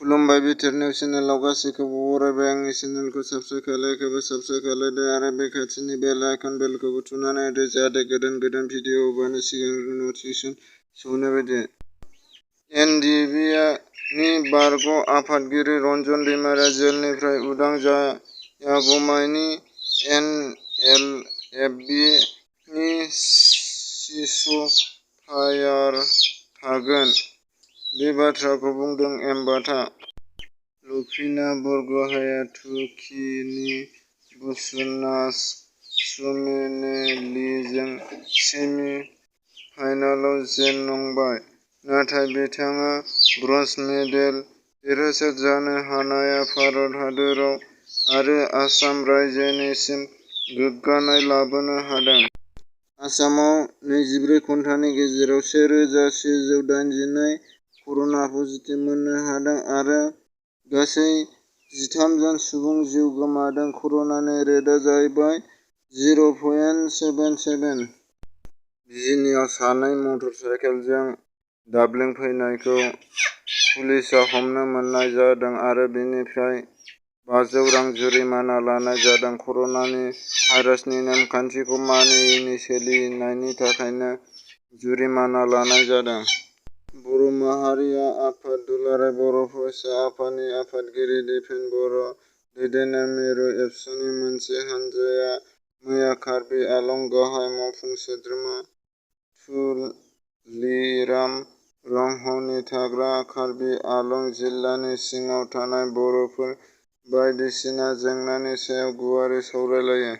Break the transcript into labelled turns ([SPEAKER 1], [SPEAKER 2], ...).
[SPEAKER 1] खुलुमबाय BTR news चेनेलाव गासैखौबो बरायबाय। आंनि चेनेलखौ साबस्क्राइब खालायदो आरो बे खाथिनि बेल आइकन बेलखौबो थुनानै होदो जाहाथे गोदान भिडिअ हगारनायनि सिगां नटिफिकेसन सौहैनाय बायदि। एनडिटिबि नि बारग' आफादगिरि रन्जन दैमारिया जेलनिफ्राय उदां जायागौमानि एनएलएफबि नि सिजफायार थागोन। बे बाथ्राखौ बुंदों एमबाथा। लुफिना बरग'हाइआ तुर्कीनि बुसुनास सुमेनेलिजों सेमि फाइनालाव जेननांबाय। नाथाय बिथाङा ब्रन्ज मेडेल देरहासार जानो हानाया भारत हादोराव आरो आसाम रायजोनिसिम गोग्गानाय लाबोनो हादों। आसामाव 24 घन्टानि गेजेराव 1,182 कर'ना पजिटिभ मोननो हादों आरो गासै 13 जन सुबुं जिउ गोमादों। कर'नानि रेटआ जाहैबाय 0.77। बिजिनिआव सानै मटर साइकेलजों दाब्लेंफैनायखौ पुलिसआ हमनो मोननाय जादों आरो बेनिफ्राय 500 रां जुरिमाना लानाय जादों। कर'ना भाइरासनि नेमखान्थिखौ मानियैनि सोलिनायनि थाखायनो जुरिमाना लानाय जादों। बर' माहारियारि आफाद दुलाराय बर' फरायसा आफादनि आफादगिरि दिपेन बर' दैदेननाय मिरु एबसुनि मोनसे हानजाया मैया कार्बि आलं गाहाय मावफुं सोद्रोमा तुलिराम ब्रह्मनि थाग्रा कार्बि आलं जिल्लानि सिङाव थानाय बर'फोर बायदिसिना जेंनानि सायाव गुवारै सावरायलायो।